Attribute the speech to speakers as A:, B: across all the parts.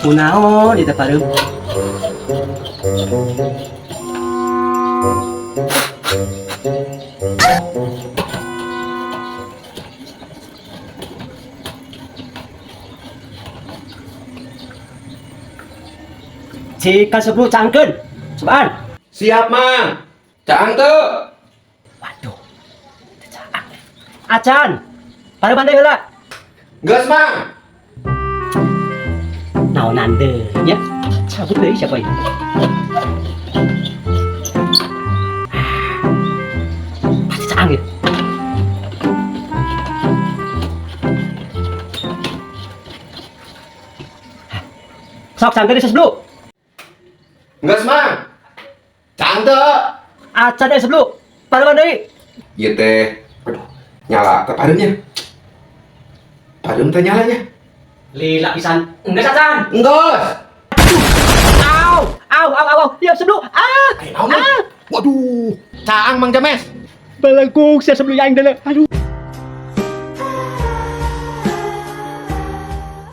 A: Kunaon di teh pareum? Jika sebelum cangkeun. Cobaan.
B: Siap, Mang. Caang teu.
A: Waduh. Teu caang. Acan. Pareuman deui heula.
B: Geus, Mang.
A: Naonan deui nya. Cabut deui siapa ieu? Pasti caang ieu. Sok cangkeun deui sebelum.
B: Geus, Mang. Caang teu.
A: Acan deui sebelum. Pareuman deui.
B: Ieu teh. Aduh, nyala teh pareumnya. Pareum teh nyalanya.
A: Lila pisan. Enggeus acan.
B: Enggeus.
A: Au, au, au, au, au. Ya sebelum. Ah.
B: Aya naon, Mang? Waduh, caang Mang James.
A: Balangkung sia sebelum aing deuleu. Aduh.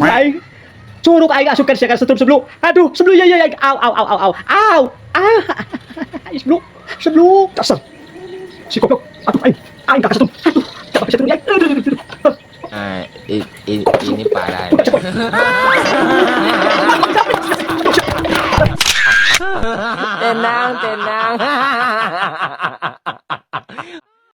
A: Aing curug aing asupkeun sia ka setrum sebelum. Aduh, sebelum ya ya ya. Au au au au au. Au. Ah. Sebelum. Sebelum. Dasar. Si goblok. Aduh aing. Aing ka setrum. Aduh, dapat setrum aing. Aduh, aduh, aduh.
C: Nah, ini parah.
A: Buka cepet.
C: Tenang, tenang.